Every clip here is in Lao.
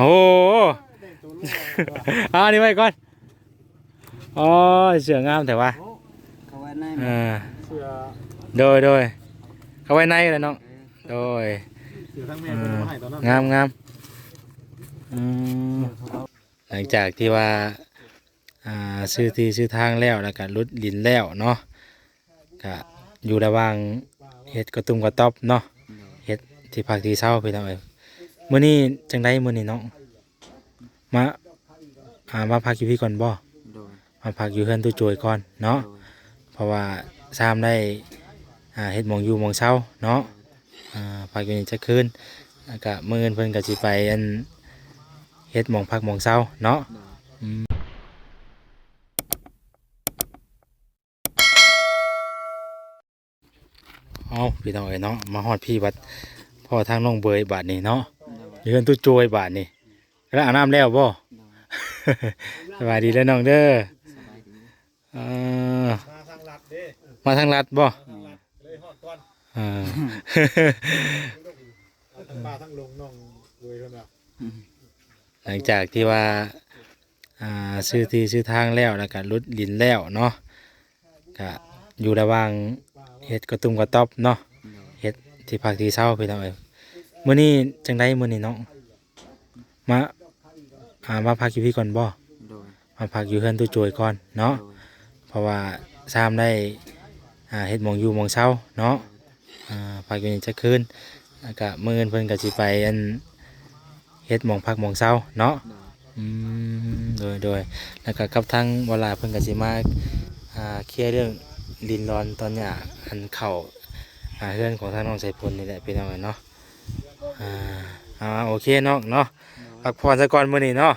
ໂອ້ ເອົາອັນນີ້ໄວ້ກ່ອນ. ໂອ້ຍ ເສື້ອງາມແທ້ວະ. ເຂົາໄວ້ໃນ ເອີ ເສື້ອ ໂດຍ ໂດຍ ເອົາໄວ້ໃນກໍໄດ້ນ້ອງ. ໂດຍ ເສື້ອທາງແມ່ເພິ່ນເອົາມາໃຫ້ຕອນນັ້ນ ງາມ ງາມ. ອືມ ຫຼັງຈາກທີ່ວ່າ ອ່າ ຊື້ທີ່ຊື້ທາງແລ້ວ ແລ້ວກໍຫຼຸດດິນແລ້ວເນາະ ກະຢູ່ລະຫວ່າງເຮັດກະຕຸ້ມກະຕ໊ອບເນາະ ເຮັດທີ່ພັກທີ່ເຊົາພີ່ນ້ອງເອີຍ. ມື້ນີ້ຈັ່ງໃດມື້ນີ້ນ້ອງ ມາ ອ່າ ມາພັກຢູ່ພີ້ກ່ອນບໍ່? ໂດຍ ມາພັກຢູ່ເຮືອນຕູ້ໂຈຍກ່ອນເນາະ. ໂດຍ ເພາະວ່າຊາມໄດ້ ອ່າ ເຮັດໝ່ອງຢູ່ໝ່ອງເຊົາເນາະ. ອ່າ ພັກຢູ່ນີ້ຈັກຄືນ ແລ້ວກະມື້ອື່ນເພິ່ນກະຊິໄປ ອັນ ເຮັດໝ່ອງພັກໝ່ອງເຊົາເນາະ. ໂດຍ ອືມ ເອົາ ພີ່ນ້ອງເອີຍເນາະ ມາຮອດພີ້ບັດ ພໍ້ທາງນ້ອງເບີຍບາດນີ້ເນາະ. ໂດຍ ຢູ່ເຮືອນຕູ້ໂຈຍບາດນີ້. ໂດຍ ກຳລັງອາບນ້ຳແລ້ວບໍ່? ໂດຍ ສະບາຍດີເດີນ້ອງເດີ. ສະບາຍດີ. ເອີ ມາທາງລັດເດ້ ມາທາງລັດບໍ່? ໂດຍ ເລີຍຮອດກ່ອນ. ເອີ ທັງປ່າທັງລົງນ້ອງເວີຍເພິ່ນວ່າ. ອືມ ຫຼັງຈາກທີ່ວ່າ ອ່າ ຊື້ທີ່ຊື້ທາງແລ້ວ ແລ້ວກະຫຼຸດດິນແລ້ວເນາະ ກະຢູ່ລະຫວ່າງເຮັດກະຕຸ້ມກະຕ໊ອບເນາະ. ໂດຍ ເຮັດທີ່ພັກທີ່ເຊົາພີ່ນ້ອງເອີຍ. ມື້ນີ້ຈັ່ງໃດມື້ນີ້ນ້ອງ ມາ ອ່າ ມາພັກຢູ່ພີ້ກ່ອນບໍ່? ໂດຍ ມາພັກຢູ່ເຮືອນຕູ້ໂຈຍກ່ອນເນາະ. ໂດຍ ເພາະວ່າຊາມໄດ້ ອ່າ ເຮັດໝ່ອງຢູ່ໝ່ອງເຊົາເນາະ. ອ່າ ພັກຢູ່ນີ້ຈັກຄືນ ແລ້ວກະມື້ອື່ນເພິ່ນກະຊິໄປ ອັນ ເຮັດໝ່ອງພັກໝ່ອງເຊົາເນາະ. ໂດຍ ອືມ ໂດຍ ໂດຍ ແລ້ວກະກັບທາງວາລາເພິ່ນກະຊິມາ ອ່າ ເຄຍເລື່ອງດິນດອນຕອນຫຍ້າ ອັນເຂົ້າ ອ່າ ເຮືອນຂອງທາງນ້ອງສາຍຝົນນີ້ແຫຼະ ພີ່ນ້ອງເອີຍເນາະ. ອ່າ ເອົາ ໂອເຄນ້ອງເນາະ ພັກຜ່ອນຊະກ່ອນມື້ນີ້ເນາະ.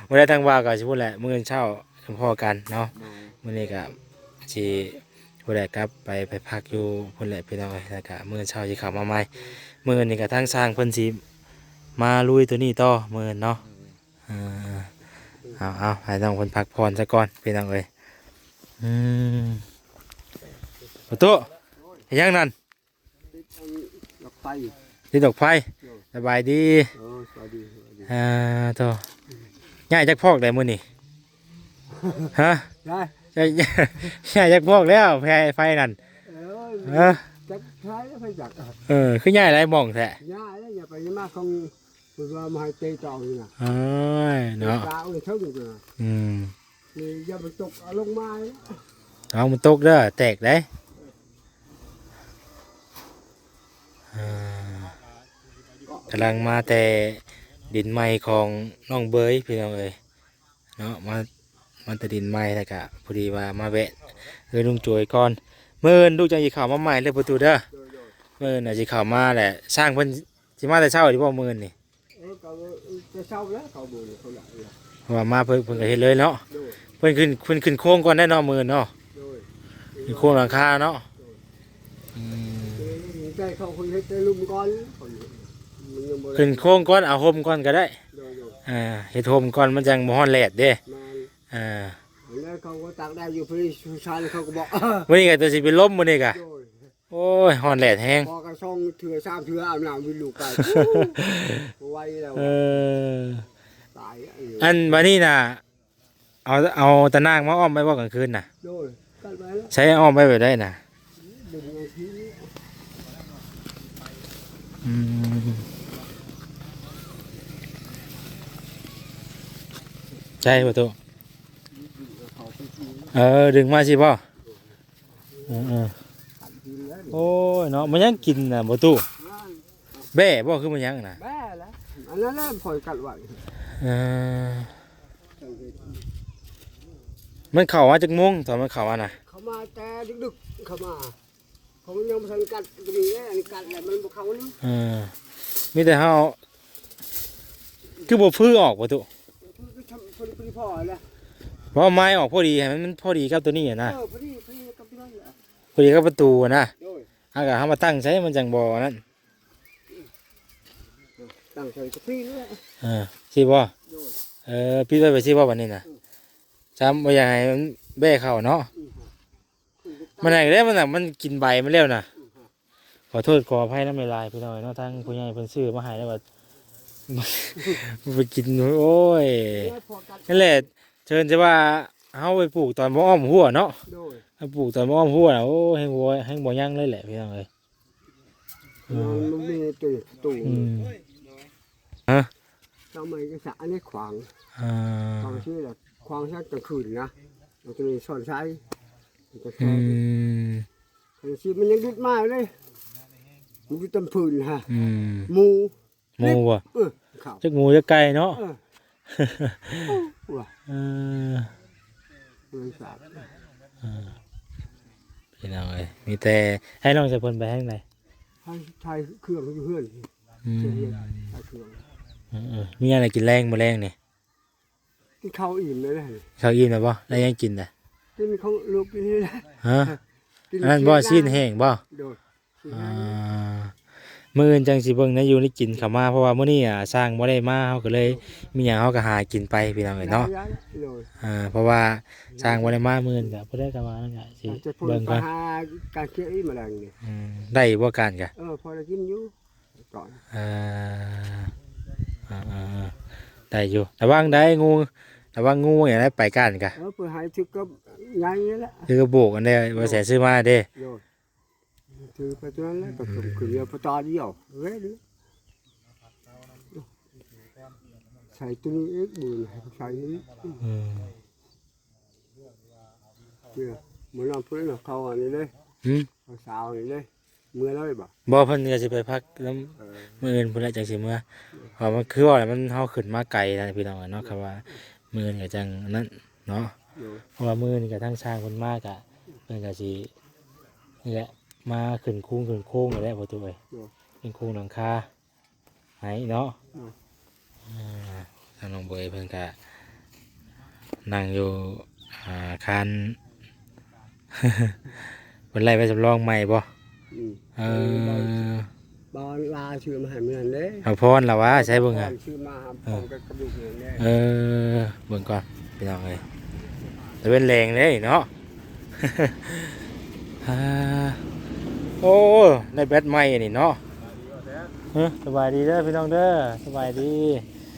ມື້ໃດທາງບ່າວກໍຊິພຸ້ນແຫຼະ ມື້ອື່ນເຊົ້າຈັ່ງພໍ້ກັນເນາະ. ໂດຍ ມື້ນີ້ກໍຊິພຸ້ນແຫຼະ ກັບໄປ ໄປພັກຢູ່ພຸ້ນແຫຼະພີ່ນ້ອງເອີຍ ແລ້ວກໍມື້ອື່ນເຊົ້າຊິເຂົ້າມາໃໝ່. ມື້ອື່ນນີ້ກໍທາງຊ່າງເພິ່ນຊິມາລຸຍໂຕນີ້ຕໍ່ມື້ອື່ນເນາະ. ໂດຍ ເອີ ເອົາ ເອົາ ໃຫ້ນ້ອງເພິ່ນພັກຜ່ອນຊະກ່ອນພີ່ນ້ອງເອີຍ. ອືມ ປະຕູ ເຮັດຫຍັງນັ້ນ? ຕິດອັນດອກໄຟ ຕິດດອກໄຟ. ໂດຍ ສະບາຍດີ. ເອີ ສະບາຍດີ ສະບາຍດີ. ອ່າ ໂຕ ຍ້າຍຈັກພອກໄດ້ມື້ນີ້? ຮະ? ຍ້າຍ ຍ້າຍ ຍ້າຍຈັກພອກແລ້ວ ໄຟ ໄຟນັ້ນ? ເອີ ຮະ? ຈັກໃຊ້ໄຟຈັກ. ເອີ ຄືຍ້າຍຫຼາຍໝ່ອງແທ້? ຍ້າຍແລ້ວ ຢ່າໄປຢ່າມາຂອງ ເພິ່ນວ່າມາໃຫ້ເຕະຕອງນີ້ນະ. ເອີຍເນາະ ເຕະຕາເອົາເທິງນີ້ນະ. ອືມ ນີ້ຢ່າມັນຕົກ ເອົາລົງມາ. ລະວັງມັນຕົກເດີ ແຕກເດ້. ເອີ ກຳລັງມາແຕ່ດິນໃໝ່ຂອງນ້ອງເບີຍ ພີ່ນ້ອງເອີຍເນາະ. ມາ ມາແຕ່ດິນໃໝ່ ແລ້ວກະພໍດີວ່າມາແວະເຮືອນລຸງໂຈຍກ່ອນ. ມື້ອື່ນລູກຈັ່ງຊິເຂົ້າມາໃໝ່ເດີປະຕູເດີ. ໂດຍ ໂດຍ ມື້ອື່ນອາດຊິເຂົ້າມາແຫຼະ. ຊ່າງເພິ່ນຊິມາແຕ່ເຊົ້າຢູ່ບໍ່ມື້ອື່ນນີ້? ເອີ ກໍແຕ່ເຊົ້າແລ້ວ ເຂົາບໍ່ ເຂົາຢາກ ເພາະວ່າມາເພິ່ນ ເພິ່ນກໍເຮັດເລີຍເນາະ. ໂດຍ ເພິ່ນຂຶ້ນ ເພິ່ນຂຶ້ນໂຄງກ່ອນໄດ້ເນາະ ມື້ອື່ນເນາະ. ໂດຍ ຂຶ້ນໂຄງຫຼັງຄາເນາະ. ໂດຍ ອືມ ແຕ່ເຂົາເຮັດແຕ່ລຸ່ມກ່ອນ ເຂົາ ມັນຍັງບໍ່ໄດ້ ຂຶ້ນໂຄງກ່ອນ ເອົາຮົ່ມກ່ອນກໍໄດ້. ໂດຍ ໂດຍ ອ່າ ເຮັດຮົ່ມກ່ອນ ມັນຈັ່ງບໍ່ຮ້ອນແດດເດ້. ແມ່ນ ອ່າ ແລ້ວເຂົາກໍຕາກແດດຢູ່ ຜູ້ຊາຍເຂົາກໍບອກ ມື້ນີ້ກໍຕົວຊິເປັນລົມມື້ນີ້ກະ. ໂດຍ ໂອ້ຍ ຮ້ອນແດດແຮງ. ພໍກະສອງເທື່ອສາມເທື່ອອາບນ້ຳວິດລູກໄປ ບໍ່ໄຫວແລ້ວ. ເອີ ຕາຍ. ອັນບາດນີ້ນະ ເອົາ ເອົາຕາໜ່າງມາອ້ອມໄວ້ບໍ່ກາງຄືນນະ? ໂດຍ ກັນໄວ້ແລ້ວ. ໃຊ້ອ້ອມໄວ້ແບບໃດນະ? ດຶງເອົາທີ່ ອືມ ໃຊ້ປະຕູ. ເອີ ດຶງມາຊິບໍ່? ເອີ ເອີ ໂອ້ຍເນາະ ມັນຍັງກິນນະບໍ່ຕູ້? ແບ້ບໍ່ ຄືມັນຍັງນະ? ແບ້ແຫຼະ ອັນນັ້ນແຫຼະຂ້ອຍກັດໄວ້. ເອີ ມັນເຂົ້າມາຈັກໂມງ ຕອນມັນເຂົ້າມານະ? ເຂົ້າມາແຕ່ດຶກໆ ເຂົ້າມາ ເຂົາຍັງບໍ່ທັນກັດ ຕົວນີ້ແຫຼະ ອັນນີ້ກັດແລ້ວມັນບໍ່ເຂົ້ານະ. ເອີ ມີແຕ່ເຮົາ ຄືບໍ່ຟື້ອອກປະຕູ? ຄື ຄື ຄື ພໍແລ້ວ ເວົ້າໄມ້ອອກພໍດີ ໃຫ້ມັນ ມັນພໍດີກັບຕົວນີ້ນະ. ເອີ ພໍດີ ພໍດີກັບຕົວນັ້ນແຫຼະ ພໍດີກັບປະຕູນະ. ໂດຍ ເຮົາກໍເອົາມາຕັ້ງໃສ່ ມັນຈັ່ງບໍ່ອັນນັ້ນ. ຕັ້ງໃສ່ກະພີ້ເລີຍ. ເອີ ຊິບໍ່? ໂດຍ ເອີ ປິດໄວ້ ໄປຊິບໍ່ບາດນີ້ນະ? ອືມ ຊ້ຳບໍ່ຢາກໃຫ້ມັນແບ້ເຂົ້າເນາະ. ອືມ ມັນແຫ້ງແລ້ວ ມັນນະ ມັນກິນໃບມັນແລ້ວນະ. ອືມ ຂໍໂທດຂໍອະໄພນຳຫຼາຍໆ ພີ່ນ້ອງເນາະ ທາງຜູ້ໃຫຍ່ເພິ່ນຊື້ມາໃຫ້ແລ້ວວ່າ ໄປກິນ ໂອ້ຍ ນັ້ນແຫຼະ ເຊີນຈະວ່າເຮົາໄປປູກຕອນບໍ່ອ້ອມຮົ້ວເນາະ ໂດຍ ໄປປູກຕອນບໍ່ອ້ອມຮົ້ວນະ ໂອ້ ແຮງບໍ່ ແຮງບໍ່ຍັງເລີຍແຫຼະ ພີ່ນ້ອງເອີຍ. ອືມ ມັນມີຕູ້ ຕູ້ ອືມ ຮະ ເຈົ້າໃໝ່ກໍສະອັນນີ້ຂວາງ ອ່າ ຂວາງຊື່ລະ ຂວາງຊັ້ນກາງຄືນນະ ເອົາຕົວນີ້ຊ້ອນໃສ່ ອືມ ຄັນຊິມັນຍັງດຸດມາເລີຍ ມັນຢູ່ຕາມພື້ນຫັ້ນ ອືມ ໝູ ໝູບໍ່? ເອີ ເຂົ້າ ຈັກໝູຈັກໄກ່ເນາະ ເອີ ເອີ ເອີ ພີ່ນ້ອງເອີຍ ມີແຕ່ໃຫ້ນ້ອງໃສ່ເພິ່ນໄປທາງໃດ? ໃຫ້ຖ່າຍເຄື່ອງຢູ່ເຮືອນ ອືມ ຖ່າຍເຄື່ອງ ເອີໆ ມີຫຍັງໄດ້ກິນແລງມື້ແລງນີ້? ກິນເຂົ້າອີ່ມແລ້ວ ເຂົ້າອີ່ມແລ້ວບໍ່? ໄດ້ຫຍັງກິນນະ? ກິນຂອງລູກກິນນີ້ແຫຼະ ຮະ? ກິນ ອັນນັ້ນບໍ່? ຊີ້ນແຫ້ງບໍ່? ໂດຍ ຊີ້ນແຫ້ງ ອ່າ ມື້ອື່ນຈັ່ງຊິເບິ່ງໃນຢູ່ໃນກິນເຂົ້າມາ ເພາະວ່າມື້ນີ້ ອ່າ ຊ່າງບໍ່ໄດ້ມາ ເຮົາກໍເລີຍ ໂດຍ ມີຫຍັງເຮົາກໍຫາກິນໄປ ພີ່ນ້ອງເອີຍເນາະ ໄດ້ ໂດຍ ອ່າ ເພາະວ່າຊ່າງບໍ່ໄດ້ມາ ມື້ອື່ນກໍຜູ້ໃດກໍວ່ານັ້ນກໍຊິເບິ່ງກ່ອນ ຫາການເກັບອີກມາແລ້ງນີ້ ອືມ ໄດ້ຢູ່ບໍ່ການກະ? ເອີ ພໍໄດ້ກິນຢູ່ ກ່ອນ ເອີ ເອີໆ ໄດ້ຢູ່ ລະວັງໄດ້ງູ ລະວັງງູຫຍັງໄດ້ໄປການກະ ເອີ ເພິ່ນໃຫ້ຖືກກັບໃຫຍ່ແຫຼະ ຖືກກັບໂບກອັນໃດ ໂດຍ ບໍ່ແສນຊື້ມາເດ້ ໂດຍ ຖືໄປຕົວນັ້ນແຫຼະ ປະສົມຂຶ້ນເດີ ປະຕາດຽວເວີຍ ໃສ່ຕົວນີ້ອີກ ບືນໃສ່ນີ້ ອືມ ເອີ ມື້ນັ້ນເພິ່ນເອົາເຂົ້າອັນນີ້ເດ້ ຫືມ ເຂົ້າສາວນີ້ເດ້ ເມືອເລີຍບໍ່? ບໍ່ ເພິ່ນກໍຊິໄປພັກນຳ ເອີ ມື້ອື່ນພຸ້ນແຫຼະຈັ່ງຊິເມືອ ເອີ ເພາະວ່າມັນຄືວ່າແຫຼະ ມັນ ເຮົາຂຶ້ນມາໄກນະພີ່ນ້ອງເນາະ ເອີ ຄຳວ່າມື້ອື່ນກໍຈັ່ງນັ້ນເນາະ ໂດຍ ເພາະວ່າມື້ນີ້ກໍທາງຊ່າງເພິ່ນມາກໍ ເພິ່ນກໍຊິນີ້ແຫຼະ ມາຂຶ້ນໂຄງ ຂຶ້ນໂຄງນີ້ແຫຼະ ພໍ່ຕູ້ເອີຍ ໂດຍ ຂຶ້ນໂຄງຫຼັງຄາ ໃຫ້ເນາະ ໂດຍ ອ່າ ທາງນ້ອງເບຍເພິ່ນກະນັ່ງຢູ່ ອ່າ ຄານ ເພິ່ນໄລ່ໄວ້ສຳລອງໃໝ່ບໍ່? ອືມ ເອີ ບ່າວລາວຊື້ມາໃຫ້ມື້ນັ້ນເດ້ ພອນລະວ່າ ໃສເບິ່ງຫາ ຊື້ມາ ເອີ ພ້ອມກັບລູກນີ້ແຫຼະ ເອີ ເບິ່ງກ່ອນ ພີ່ນ້ອງເອີຍ ຕາເວັນແລງເດ້ເນາະ ອ່າ ໂອ້ ໄດ້ແບັດໃໝ່ອັນນີ້ເນາະ ເອີ ສະບາຍດີເດີພີ່ນ້ອງເດີ ສະບາຍດີ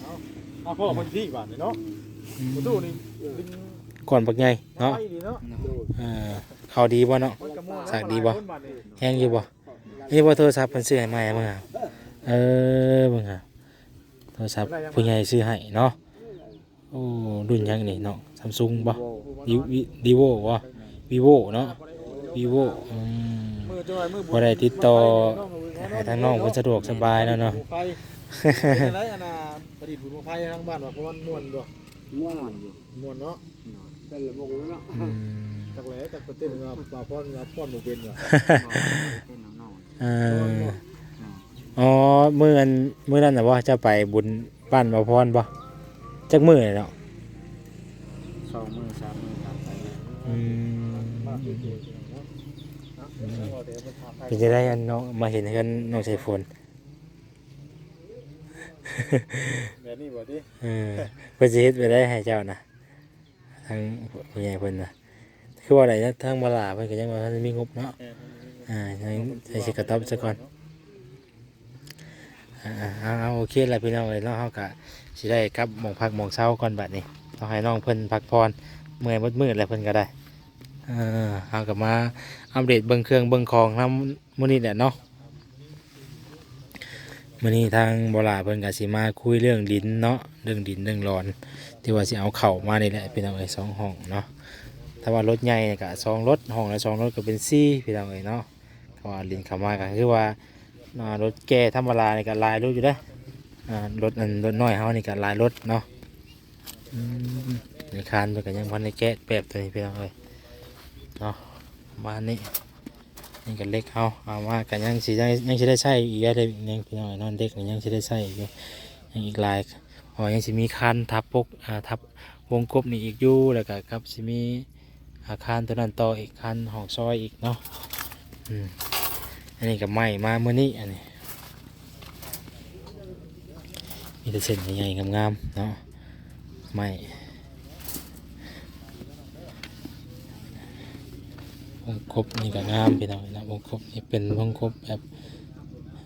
ເອົາ ເອົາພໍ່ເພິ່ນທີ່ບາດນີ້ເນາະ ອືມ ປະຕູນີ້ ກ້ອນບັກໃຫຍ່ເນາະ ໄປດີເນາະ ເອີ ເຂົ້າດີບໍ່ເນາະ ສາກດີບໍ່ ແຮງຢູ່ບໍ່? ນີ້ບໍ່ໂທລະສັບເພິ່ນຊື້ໃຫ້ໃໝ່ມື້ ເອີ ເບິ່ງຫາ ໂທລະສັບຜູ້ໃຫຍ່ຊື້ໃຫ້ເນາະ ໂອ້ ລຸ້ນຫຍັງນີ້ເນາະ ຊຳຊຸງບໍ່? ວິ ວິ ວິໂວບໍ່? ວິໂວເນາະ ວິໂວ ອືມ ພໍໄດ້ຕິດຕໍ່ໃຫ້ທາງນ້ອງເພິ່ນສະດວກສະບາຍແລ້ວເນາະ ເປັນຈັ່ງໃດອັນນ່າ ປະດິດບຸນບັ້ງໄຟທາງບ້ານວ່າ ມ່ວນບໍ່? ມ່ວນຢູ່ ມ່ວນເນາະ ເຕັ້ນລະວົງເນາະ ອືມ ຈັກແຫຼະ ຈັກໄປເຕັ້ນວ່າ ວ່າຟ້ອນ ວ່າຟ້ອນບໍ່ເປັນວ່າ ເອີ ອໍ ມື້ອັນ ມື້ນັ້ນນະບໍ່ ເຈົ້າໄປບຸນບ້ານບ່າວພອນບໍ່? ຈັກມື້ແລ້ວເນາະ ສອງມື້ສາມມື້ຜ່ານໄປ ອືມ ເປັນຈັ່ງໃດອັນນ້ອງ ມາເຫັນເຮືອນນ້ອງສາຍຝົນ? ແບບນີ້ບໍ່ຕິ? ເອີ ເພິ່ນຊິເຮັດແບບໃດໃຫ້ເຈົ້ານະ? ທາງຜູ້ໃຫຍ່ເພິ່ນນະ ຄືວ່າໄດ້ນະ ທາງບັວຫຼ້າເພິ່ນກໍຍັງວ່າບໍ່ທັນມີງົບເນາະ ເອີ ເອີ ຍັງໃຫ້ຊິກະຕັບຊະກ່ອນ ອ່າ ເອົາ ເອົາ ໂອເຄລະພີ່ນ້ອງເອີຍເນາະ ເຮົາກະຊິໄດ້ກັບໝ່ອງພັກໝ່ອງເຊົາກ່ອນບັດນີ້ ຕ້ອງໃຫ້ນ້ອງເພິ່ນພັກຜ່ອນ ເມື່ອຍໝົດມື້ແລ້ວເພິ່ນກໍໄດ້ ເອີ ເຮົາກໍມາອັບເດດເບິ່ງເຄື່ອງເບິ່ງຂອງນຳ ມື້ນີ້ແຫຼະເນາະ ມື້ນີ້ທາງບໍ່ຫຼ້າເພິ່ນກໍຊິມາຄຸຍເລື່ອງດິນເນາະ ເລື່ອງດິນເລື່ອງຫຼອນ ທີ່ວ່າຊິເອົາເຂົ້າມານີ້ແຫຼະພີ່ນ້ອງເອີຍ ສອງຫ້ອງເນາະ ຖ້າວ່າລົດໃຫຍ່ກໍສອງລົດ ຫ້ອງລະສອງລົດກໍເປັນສີ່ ພີ່ນ້ອງເອີຍເນາະ ເພາະວ່າດິນເຂົ້າມາກໍຄືວ່າ ອ່າ ລົດແກ່ທຳມະດານີ້ກໍຫຼາຍລົດຢູ່ເດ້ ອ່າ ລົດ ອັນ ລົດນ້ອຍເຮົານີ້ກໍຫຼາຍລົດເນາະ ອືມ ໃນຄານເພິ່ນກໍຍັງບໍ່ທັນໄດ້ແກະແປບຕົວນີ້ພີ່ນ້ອງເອີຍເນາະ ປະມານນີ້ ນີ້ກໍເຫຼັກເຮົາເອົາມາກໍຍັງຊິໄດ້ ຍັງຊິໄດ້ໃຊ້ອີກເດ້ ເຫຼັກນີ້ພີ່ນ້ອງເອີຍເນາະ ເຫຼັກນີ້ຍັງຊິໄດ້ໃຊ້ອີກຢູ່ ຍັງອີກຫຼາຍ ເພາະວ່າຍັງຊິມີຄານທັບປົກ ອ່າ ທັບວົງກົບນີ້ອີກຢູ່ ແລ້ວກໍກັບຊິມີ ອາຄານຕົວນັ້ນຕໍ່ອີກ ຄານຫ້ອງຊອຍອີກເນາະ ອືມ ອັນນີ້ກໍໄມ້ມາມື້ນີ້ ອັນນີ້ມີແຕ່ເສັ້ນໃຫຍ່ໆງາມໆເນາະ ໄມ້ ວົງກົບນີ້ກໍງາມພີ່ນ້ອງເນາະ ວົງກົບນີ້ເປັນວົງກົບແບບ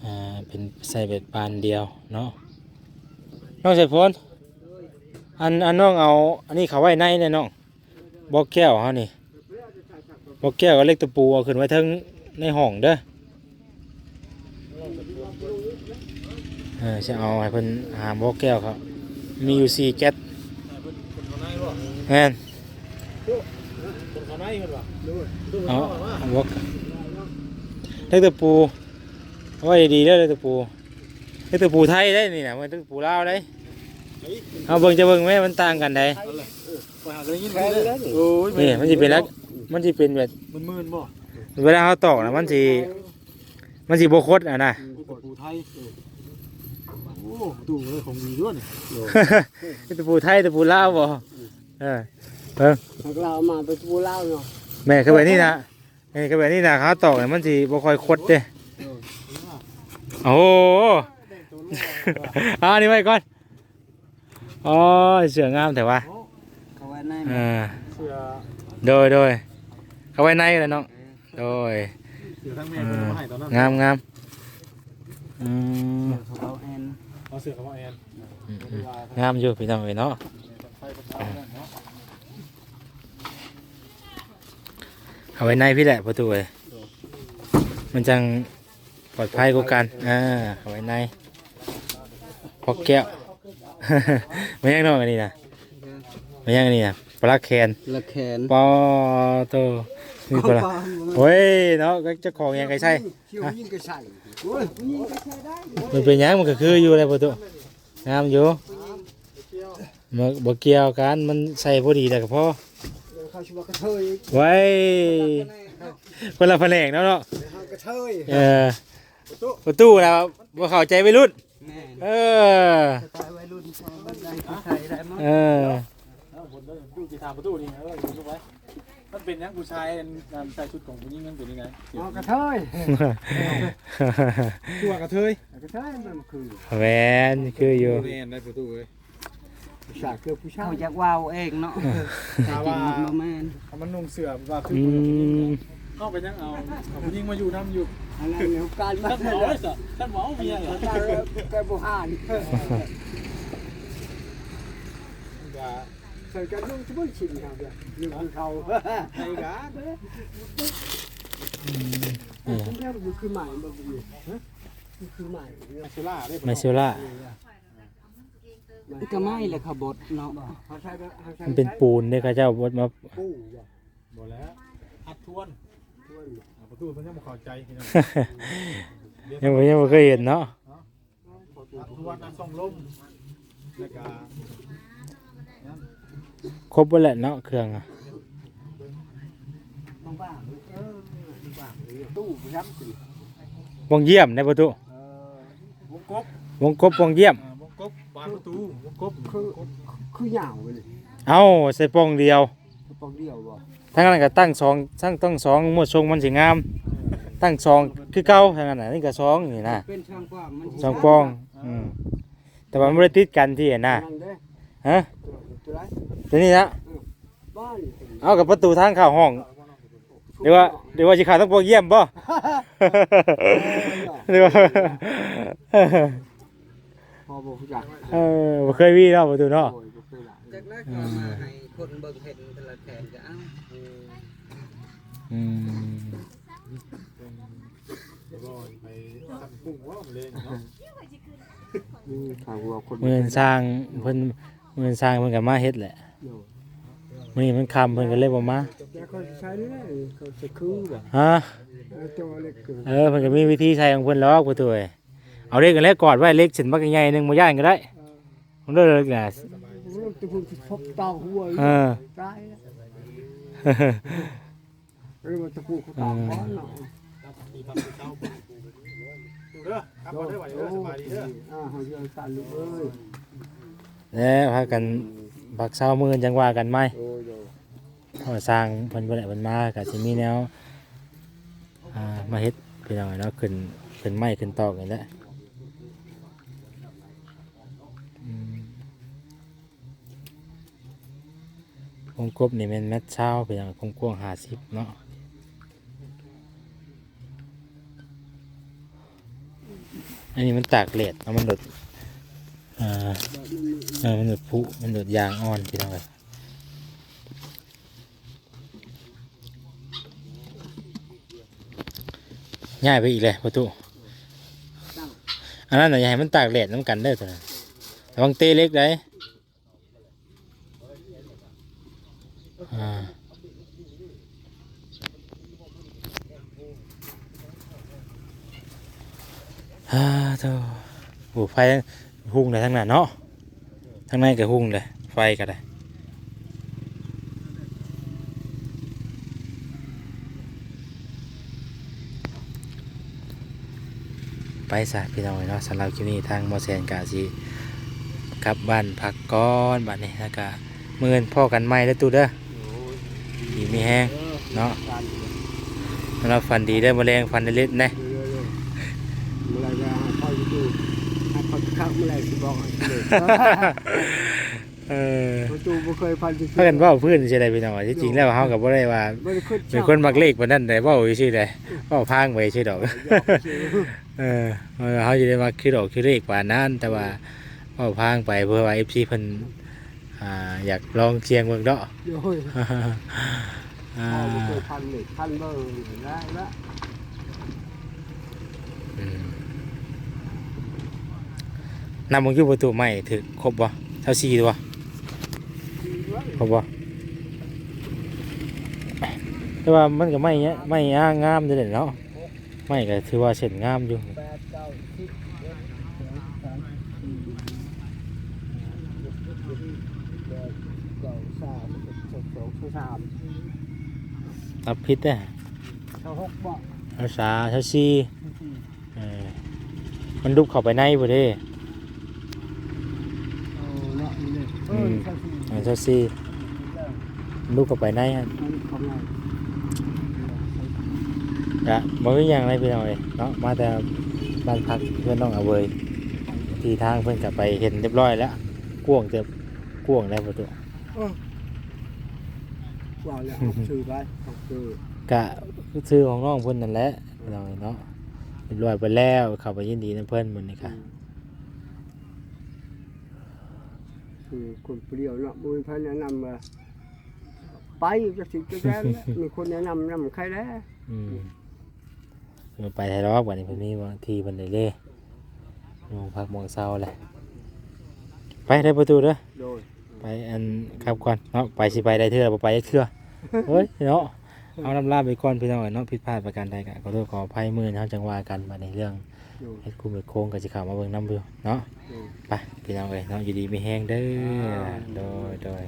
ອ່າ ເປັນໃຊ້ແບບບານດຽວເນາະ. ນ້ອງສາຍຝົນ ອັນ ອັນນ້ອງເອົາອັນນີ້ເຂົ້າໄວ້ໃນແດ່ນ້ອງ ບລັອກແກ້ວເຮົານີ້ ບລັອກແກ້ວກັບເຫຼັກຕະປູເອົາຂຶ້ນໄວ້ເທິງໃນຫ້ອງເດີ. ເອີ ຊິເອົາໃຫ້ເພິ່ນຫາບໍ່ແກ້ວເຂົາ ມີຢູ່ສີ່ແກັດ. ແມ່ນ ເອົາ ເອົາບໍ່ ເຫຼັກຕະປູ ເອົາໄວ້ດີໆເດີ ເຫຼັກຕະປູ ເຫຼັກຕະປູໄທໄດ໋ນີ້ນະ ບໍ່ແມ່ນເຫຼັກຕະປູລາວໄດ໋. ເຮົາເບິ່ງ ຈະເບິ່ງແມ່ ມັນຕ່າງກັນໃດ໋. ໂອ້ຍ ນີ້ມັນຊິເປັນລັກ ມັນຊິເປັນແບບ ມື່ນໆບໍ່ ເວລາເຮົາຕອກນະ ມັນຊິ ມັນຊິບໍ່ຄົດຫັ້ນນະ. ອືມ ຕະປູໄທ ເອີ ໂອ້ ປະຕູເລີຍ ຂອງດີດ້ວຍນີ້ ຕະປູໄທ ຕະປູລາວບໍ່? ເອີ ເບິ່ງ ຂອງລາວມາເປັນຕະປູລາວເນາະ. ແມ່ນ ຄືແບບນີ້ນະ ເອີ ຄືແບບນີ້ນະ ເຮົາຕອກນີ້ມັນຊິບໍ່ຄ່ອຍຄົດເດ້. ເອີ ໂອ້ໂຫ ເອົາອັນນີ້ໄວ້ກ່ອນ. ໂອ້ຍ ເສື້ອງາມແທ້ວະ. ເອົາໄວ້ໃນ ເອີ ເສື້ອ ໂດຍໆ ເອົາໄວ້ໃນແຫຼະນ້ອງ. ໂດຍ ເສື້ອທາງແມ່ເພິ່ນເອົາມາໃຫ້ຕອນນັ້ນ ງາມໆ. ອືມ ເສື້ອຂອງເຮົາແອນ ເອົາເສື້ອຂອງເຮົາແອນ. ອືມໆ ງາມຢູ່ພີ່ນ້ອງເອີຍເນາະ. ເອົາໄວ້ໃນພີ້ແຫຼະປະຕູເອີຍ ມັນຈັ່ງ ປອດໄພກວ່າກັນ. ອ່າ ເອົາໄວ້ໃນ ພອກແກ້ວ ແມ່ນຫຍັງນ້ອງອັນນີ້ນະ? ແມ່ນຫຍັງອັນນີ້ນະ? ປະຫຼັກແຂນ ປະຫຼັກແຂນ ປາໂຕ ມີປະຫຼັກ ໂອ້ຍເນາະ ເຈົ້າຂອງຫຍັງກໍໃຊ້ ຜູ້ຍິງກໍໃຊ້ ໂອ້ຍ ຜູ້ຍິງກໍໃຊ້ໄດ້. ມັນເປັນຫຍັງ? ມັນກໍຄືຢູ່ແຫຼະປະຕູ ງາມຢູ່. ບໍ່ ບໍ່ກ່ຽວກັນ ມັນໃສ່ພໍດີແລ້ວກໍພໍ. ເຂົາຊິວ່າກະເທີຍ ໄວ້ ຄົນລະພະແນກເນາະ ເນາະ ເຮົາກະເທີຍ ເອີ ປະຕູ ປະຕູລະບໍ່ເຂົ້າໃຈໄວລຸ້ນ. ແມ່ນ ເອີ ສະໄຕໄວລຸ້ນ ໃສ່ໄດ້ໝົດ ເອີ ເອົາ ເບິ່ງເດີ ຢູ່ທີ່ທາງປະຕູນີ້ ເອີ ຢູ່ໄວ້. ມັນເປັນຫຍັງຜູ້ຊາຍ ອັນ ອັນໃສ່ຊຸດຂອງຜູ້ຍິງມັນເປັນຈັ່ງໃດ? ເອົາກະເທີຍ ຄືວ່າກະເທີຍ ກະເທີຍມັນຄື ແມ່ນ ຄືຢູ່ ແມ່ນໄດ໋ປະຕູເອີຍ. ຜູ້ຊາຍຄືຜູ້ຊາຍ ເຂົາຢາກເວົ້າເອງເນາະ ແຕ່ຈິງມັນບໍ່ແມ່ນ ເອົາມັນນຸ່ງເສື້ອວ່າຄື ອືມ ເຮົາກໍຍັງເອົາ ເອົາຜູ້ຍິງມາຢູ່ນຳຢູ່ ອັນນັ້ນແມ່ນການມັນ ຄັນເວົ້າໄດ້ຊະ ຄັນເວົ້າເມຍ ແຕ່ບໍ່ຫານ ກໍ ໃສ່ກັນນຸ່ງສະບາຍຊິນເຮົາເດີ ຢູ່ນຳເຂົາ ໃສ່ກັນ ອືມ ມັນຄືໄມ້ບໍ່ ມັນຄືໄມ້ ໄມ້ໂຊລາເດ້ ໄມ້ໂຊລາ ມັນກໍໄມ້ແຫຼະເຂົາບົດເນາະ ມັນເປັນປູນເດ້ ເຂົາເຈົ້າບົດມາ ປູນ ບໍ່ແລ້ວ ຮັດທວນ ທວນ ອ່າ ປະຕູເພິ່ນຍັງບໍ່ເຂົ້າໃຈພີ່ນ້ອງ ຍັງບໍ່ ຍັງບໍ່ເຄີຍເຫັນເນາະ ຮັດທວນ ອັນຊ່ອງລົມ ແລ້ວກະ ຄົບເບິດແຫຼະເນາະເຄື່ອງອະ ຕູ້ປະຈຳ ວົງຢ້ຽມໄດ້ປະຕູ ເອີ ວົງກົບ ວົງກົບ ວົງຢ້ຽມ ອ່າ ວົງກົບ ບານປະຕູ ວົງກົບ ຄື ຄືຍາວເລີຍ ເອົ້າ ໃສ່ປ່ອງດຽວ ປ່ອງດຽວບໍ່ ທາງນັ້ນກໍຕັ້ງສອງ ທັງ ຕັ້ງສອງ ໝວດຊົງມັນຊິງາມ ເອີ ຕັ້ງສອງຄືເກົ່າ ທາງນັ້ນນະ ນີ້ກໍສອງນີ້ນະ ເປັນຊ່ອງກວ້າງ ມັນຊິ ສອງປ່ອງ ເອີ ອືມ ແຕ່ວ່າມັນບໍ່ໄດ້ຕິດກັນທີ່ຫັ້ນນະ ຮະ ຕົວໃດ ຕົວນີ້ນະ ເອີ ເອົາ ກັບປະຕູທາງເຂົ້າຫ້ອງ ຫຼືວ່າ ຫຼືວ່າຊິເຂົ້າທາງພວກຢ້ຽມບໍ່ ຫຼືວ່າ ພໍບໍ່ຮູ້ຈັກ ເອີ ບໍ່ເຄີຍມີເນາະ ປະຕູເນາະ ໂດຍ ບໍ່ເຄີຍຫຼາຍ ຈັກແລ້ວ ອືມ ເຂົາມາໃຫ້ຄົນເບິ່ງເຫັນແຕ່ລະແຂນກໍເອົາ ອືມ ອືມ ໄປສັງກຸ້ງບໍ່ ມື້ແລງເນາະ ອືມ ຖ້າວ່າຄົນ ມື້ອື່ນຊ່າງເພິ່ນ ມື້ອື່ນຊ່າງເພິ່ນກໍມາເຮັດແຫຼະ ໂດຍ ມື້ນີ້ມັນຄ່ຳ ເພິ່ນກໍເລີຍບໍ່ມາ ແລ້ວເຂົາໃຊ້ແລ້ວ ເຂົາຈະຄືບໍ່ ຮະ ເອີ ເຈົ້າເລັກເກີນ ເອີ ເພິ່ນກໍມີວິທີໃຊ້ຂອງເພິ່ນດອກ ປະຕູເອີຍ ເອົາເຫຼັກຫັ້ນແຫຼະກອດໄວ້ ເຫຼັກເສັ້ນບັກໃຫຍ່ໜຶ່ງ ບໍ່ຢ້ານກໍໄດ້ ເອີ ເລີກນະ ແຕ່ເພິ່ນຊິພົບຕາຫົວ ເອີ ຕາຍແລ້ວ ເອີ ວ່າຕະປູເຂົາຕາ ເອີ ກ່ອນເນາະ ເດີ ກັບມາເດີ ສະບາຍດີເດີ ອ່າ ເຮົາຢູ່ນຳກັນລູກເອີຍ ແລ້ວພາກັນພັກເຊົາ ມື້ອື່ນຈັ່ງວ່າກັນໃໝ່ ໂດຍ ໂດຍ ເພາະວ່າຊ່າງເພິ່ນບໍ່ໄດ້ ເພິ່ນມາກໍຊິມີແນວ ອ່າ ມາເຮັດ ພີ່ນ້ອງເອີຍເນາະ ຂຶ້ນ ຂຶ້ນໄມ້ຂຶ້ນຕອກນີ້ແຫຼະ ອືມ ວົງກົບນີ້ແມ່ນແມັດຊາວ ພີ່ນ້ອງ ຄວາມກວ້າງຫ້າສິບເນາະ ອັນນີ້ມັນຕາກແດດເນາະ ມັນໂດດ ອ່າ ເອີ ມັນໂດດຜຸ ມັນໂດດຢາງອ່ອນ ພີ່ນ້ອງເອີຍ. ຍ້າຍໄປອີກແລ້ວພໍ່ຕູ້. ອັນນັ້ນນະ ຢ່າໃຫ້ມັນຕາກແດດນຳກັນເດີ ໂຕນັ້ນ. ລະວັງເຕະເຫຼັກໄດ໋. ອ່າ ອ່າ ໂທ້ ໂອ້ ໄຟຮຸ່ງແລ້ວທາງນັ້ນເນາະ ທາງໃນກໍຮຸ່ງແລ້ວ ໄຟກໍໄດ້. ໄປຊະພີ່ນ້ອງເອີຍເນາະ, ສຳລັບຄລິບນີ້ທາງໝໍແສນກະຊິກັບບ້ານພັກກ່ອນບາດນີ້ ແລ້ວກະມື້ອື່ນພໍ້ກັນໃໝ່ເດີຕູ້ເດີ. ໂອ້ຍ ດີມີແຮງເນາະ, ເອີ ສຳລັບຝັນດີເດີ, ມື້ແລງຝັນເລັດໆນະ. ເອີ ເອີ ເອີ ມື້ແລງກໍໃຫ້ພໍ່ຢູ່ຕູ້ ໃຫ້ພໍ່ຄັກ ມື້ແລງຊິບອກໃຫ້ເລີຍ. ເອີ ປະຕູບໍ່ເຄີຍພັນຈັກເທື່ອ ພາກັນເວົ້າພື້ນຊື່ໃດພີ່ນ້ອງ. ທີ່ຈິງແລ້ວເຮົາກໍບໍ່ໄດ້ວ່າ ບໍ່ໄດ້ຄິດ ເປັນຄົນມັກເລກປານນັ້ນໃດ, ເວົ້າຊື່ໃດ ເວົ້າພາງໄປຊື່ດອກ. ເອີ ເຮົາຊິໄດ້ມັກຄິດອອກຄິດເລກປານນັ້ນ, ແຕ່ວ່າເວົ້າພາງໄປ ເພື່ອວ່າເອັຟຊີເພິ່ນ ອ່າ ຢາກລອງສ່ຽງເບິ່ງເນາະ. ໂດຍ ອ່າ ເຮົາບໍ່ເຄີຍພັນເລກພັນເບີ ໄດ້ລະ. ອືມ ນັບເບິ່ງຢູ່ປະຕູໄມ້ຖືກຄົບບໍ່? ຊາວສີ່ຕົວ ຄົບບໍ່? ແຕ່ວ່າມັນກໍໄມ້ ໄມ້ງາມຢູ່ເດເນາະ, ໄມ້ກໍຖືວ່າເສັ້ນງາມຢູ່. ແປດ ເກົ້າ ສິບ ເອັດ ສອງ ສາມ ສີ່ ຫ້າ ຫົກ ເຈັດ ແປດ ເກົ້າ ຊາວ ສິບເອັດ ສິບສອງ ສິບສາມ ນັບຜິດເດ້. ຊາວຫົກບໍ່? ຊາວສາມ ຊາວສີ່ ຊາວສີ່. ເອີ ມັນດຸບເຂົ້າໄປໃນພຸ້ນເດ້. ເອີ ເນາະ ນີ້ເດ້ ເອີ ອືມ ຊາວສີ່ ເອີ ຊາວສີ່ ເອີ ມັນດຸບເຂົ້າໄປໃນຫັ້ນ ມັນເຂົ້າໃນ. ກະບໍ່ມີຫຍັງໃດພີ່ນ້ອງເອີຍເນາະ, ມາແຕ່ບ້ານພັກເພື່ອນນ້ອງອາເວີຍ ທີ່ທາງເພິ່ນກະໄປເຫັນຮຽບຮ້ອຍແລ້ວ, ກວ້າງເຕີບ ກວ້າງແລ້ວປະຕູ. ເອີ ວ່າແລ້ວ ອືມ ເອົາຊື່ໄປ ເອົາຊື່ ກະຊື່ຂອງນ້ອງເພິ່ນນັ້ນແຫຼະ ເອີ ພີ່ນ້ອງເນາະ. ຮຽບຮ້ອຍໄປແລ້ວ ເຂົ້າໄປຍິນດີນຳເພິ່ນມື້ນີ້ກະ ອືມ ຄືຄົນຜູ້ດຽວເນາະ ບໍ່ມີໃຜແນະນຳວ່າໄປ ຈັກຊິຈັກແລ້ວ ມີຄົນແນະນຳນຳໃຄແລ້ວ. ອືມ ເພິ່ນໄປໄທດອກ ບາດນີ້ເພິ່ນມີທີ່ເພິ່ນໄດ້ເລີຍ ມອງພັກມອງເຊົາແຫຼະ. ໄປເດີປະຕູເດີ ໂດຍ ໄປອັນກັບກ່ອນເນາະ, ໄປຊິໄປໄດ້ເທື່ອ ບໍ່ໄປຈັກເທື່ອ. ໂອ້ຍເນາະ ເອົາ ລຳລາໄປກ່ອນພີ່ນ້ອງເອີຍເນາະ, ຜິດພາດປະການໃດກໍຂໍໂທດຂໍອະໄພ, ມື້ອື່ນເຮົາຈັ່ງວ່າກັນ. ບາດນີ້ເລື່ອງ ໂດຍ ເຮັດກຸ້ມເຮັດໂຄ້ງກໍຊິເຂົ້າມາເບິ່ງນຳຢູ່ເນາະ. ໂດຍ ໄປພີ່ນ້ອງເອີຍເນາະ, ຢູ່ດີມີແຮງເດີ. ອ່າ ໂດຍ ໂດຍ.